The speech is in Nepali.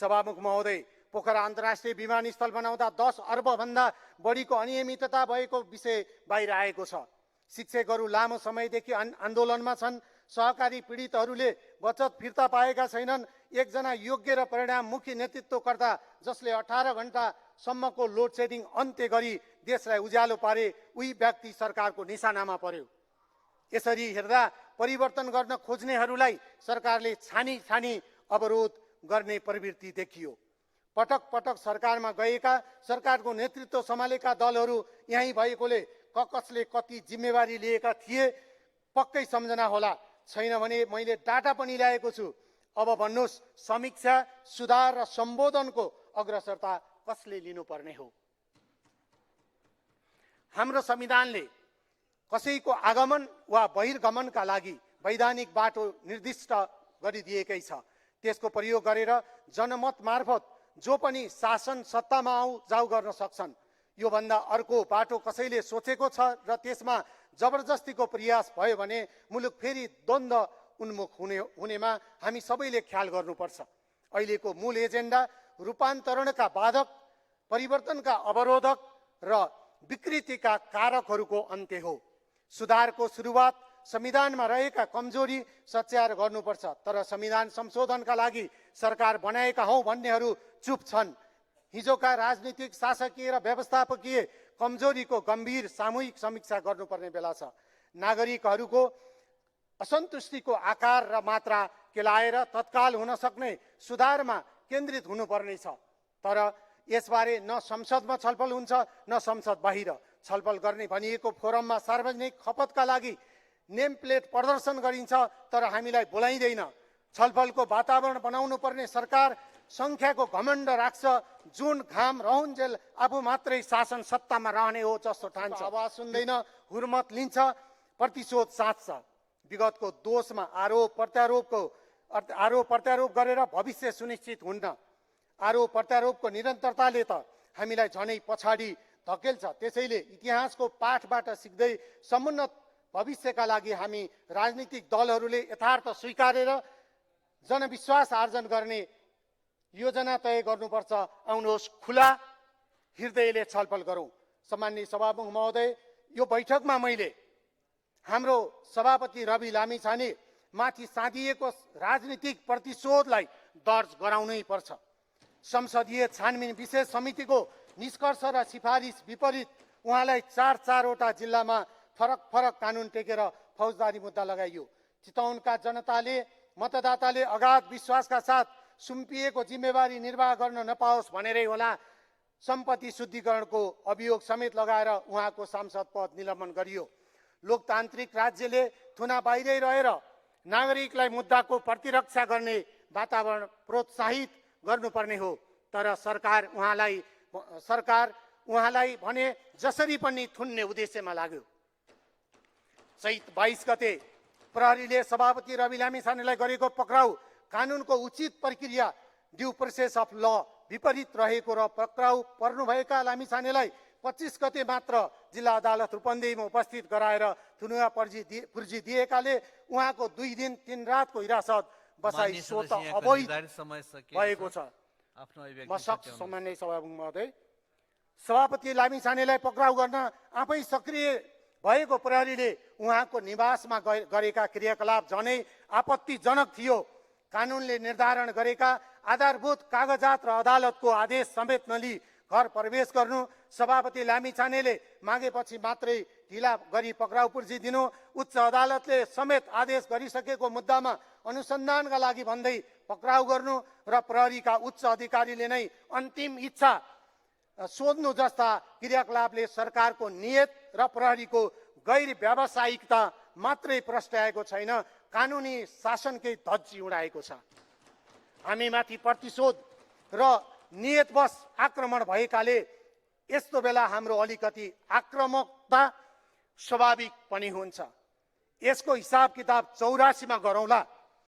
सभामुख महोदय, पोखरा अन्तर्राष्ट्रिय विमानस्थल बनाउँदा 10 अर्ब भन्दा बढीको अनियमितता भएको विषय बाहिर आएको छ। शिक्षकहरू लामो समयदेखि आन्दोलनमा छन्। सहकारी पीडितहरूले बचत फिर्ता पाएका छैनन्। एकजना योग्य र परिणाममुखी नेतृत्वकर्ता जसले 18 घण्टासम्मको लोड सेडिङ अन्त्य गरी देशलाई उज्यालो पारे, उही व्यक्ति सरकारको निशानामा पर्यो। यसरी हेर्दा परिवर्तन गर्न खोज्नेहरूलाई सरकारले छानी छानी अवरोध गर्ने प्रवृत्ति देखियो। पटक पटक सरकारमा गएका, सरकारको नेतृत्व सम्हालेका दलहरू यहीँ भएकोले कसले कति जिम्मेवारी लिएका थिए पक्कै सम्झना होला। छैन भने मैले डाटा पनि ल्याएको छु। अब भन्नुहोस्, समीक्षा, सुधार र सम्बोधनको अग्रसरता कसले लिनुपर्ने हो? हाम्रो संविधानले कसैको आगमन वा बहिर्गमनका लागि वैधानिक बाटो निर्दिष्ट गरिदिएकै छ। त्यसको प्रयोग गरेर जनमत मार्फत जो पनि शासन सत्तामा आऊ जाऊ गर्न सक्छन्। यो भन्दा अर्को बाटो कसैले सोचेको छ र त्यसमा जबरजस्तीको प्रयास भयो भने मुलुक फेरि द्वन्द्व उन्मुख हुनेमा हामी सबैले ख्याल गर्नुपर्छ। अहिलेको मूल एजेन्डा रूपान्तरणका बाधक, परिवर्तनका अवरोधक र विकृतिका कारकहरूको अन्त्य हो। सुधारको सुरुवात संविधानमा रहेका कमजोरी सच्याएर गर्नुपर्छ। तर संविधान संशोधनका लागि सरकार बनाएका हौं भन्नेहरू चुप छन्। हिजोका राजनीतिक, शासकीय र व्यवस्थापकीय कमजोरीको गम्भीर सामूहिक समीक्षा गर्नुपर्ने बेला छ। नागरिकहरूको असन्तुष्टिको आकार र मात्रा केलाएर तत्काल हुन सक्ने सुधारमा केन्द्रित हुनुपर्ने छ। तर यसबारे न संसदमा छलफल हुन्छ न संसद बाहिर छलफल गर्ने भनिएको फोरममा सार्वजनिक खपतका लागि नेम प्लेट प्रदर्शन गरिन्छ, तर हामीलाई बोलाइँदैन। छलफलको वातावरण बनाउनु पर्ने सरकार संख्याको घमण्ड राख्छ। जुन घाम रहउन्जेल आफू मात्रै शासन सत्तामा रहने हो जस्तो ठान्छ। आवाज सुन्दैन, हुर्मत लिन्छ, प्रतिशोध साध्छ। विगतको दोषमा आरोप प्रत्यारोप गरेर भविष्य सुनिश्चित हुन्न। आरोप प्रत्यारोपको निरन्तरताले त हामीलाई झनै पछाडि धकेल्छ। त्यसैले इतिहासको पाठबाट सिक्दै समुन्नत भविष्यका लागि हामी राजनीतिक दलहरूले यथार्थ स्वीकारेर जनविश्वास आर्जन गर्ने योजना तय गर्नुपर्छ। आउनुहोस्, खुला हृदयले छलफल गरौँ। सम्माननीय सभामुख महोदय, यो बैठकमा मैले हाम्रो सभापति रवि लामिछाने माथि साधिएको राजनीतिक प्रतिशोधलाई दर्ज गराउनै पर्छ। संसदीय छानबिन विशेष समितिको निष्कर्ष र सिफारिस विपरीत उहाँलाई चारवटा जिल्लामा फरक फरक कानुन टेकेर फौजदारी मुद्दा लगाइयो। चितवनका जनताले, मतदाताले अगाध विश्वासका साथ सुम्पिएको जिम्मेवारी निर्वाह गर्न नपाओस् भनेरै होला सम्पत्ति शुद्धिकरणको अभियोग समेत लगाएर उहाँको सांसद पद निलम्बन गरियो। लोकतान्त्रिक राज्यले थुना बाहिरै रहेर नागरिकलाई मुद्दाको प्रतिरक्षा गर्ने वातावरण प्रोत्साहित गर्नुपर्ने हो। तर सरकार उहाँलाई भने जसरी पनि थुन्ने उद्देश्यमा लाग्यो। चैत 22 गते प्रहरीले सभापति रवि लामिछानेलाई गरेको पक्राउ कानुनको उचित प्रक्रिया ड्यू प्रोसेस अफ ल विपरीत रहेको र पक्राउ पर्नुभएका लामिछानेलाई 25 गते मात्र जिल्ला अदालत रूपन्देहीमा उपस्थित गराएर थुनुवा पुर्जी दिएकाले उहाँको 2 दिन 3 रातको हिरासत बसाई स्वत अवैध भएको छ। म सक्छु सामान्य सभामुख महोदय, सभापति लामिछानेलाई पक्राउ गर्न आफै सक्रिय भएको प्रहरीले उहाँको निवासमा गरेका क्रियाकलाप झनै आपत्तिजनक थियो। कानुनले निर्धारण गरेका आधारभूत कागजात र अदालतको आदेश समेत नलिई घर प्रवेश गर्नु, सभापति लामिछानेले मागेपछि मात्रै ढिला गरी पक्राउ पुर्जी दिनु, उच्च अदालतले समेत आदेश गरिसकेको मुद्दामा अनुसन्धानका लागि भन्दै पक्राउ गर्नु र प्रहरीका उच्च अधिकारीले नै अन्तिम इच्छा सोध्नु जस्ता क्रियाकलापले सरकारको नियत र प्रहरीको गैर व्यावसायिकता मात्रै प्रस्ट्याएको छैन, कानुनी शासनकै धज्जी उडाएको छ। हामीमाथि प्रतिशोध र नियतवश आक्रमण भएकाले यस्तो बेला हाम्रो अलिकति आक्रामकता स्वाभाविक पनि हुन्छ। यसको हिसाब किताब 84 मा गरौँला।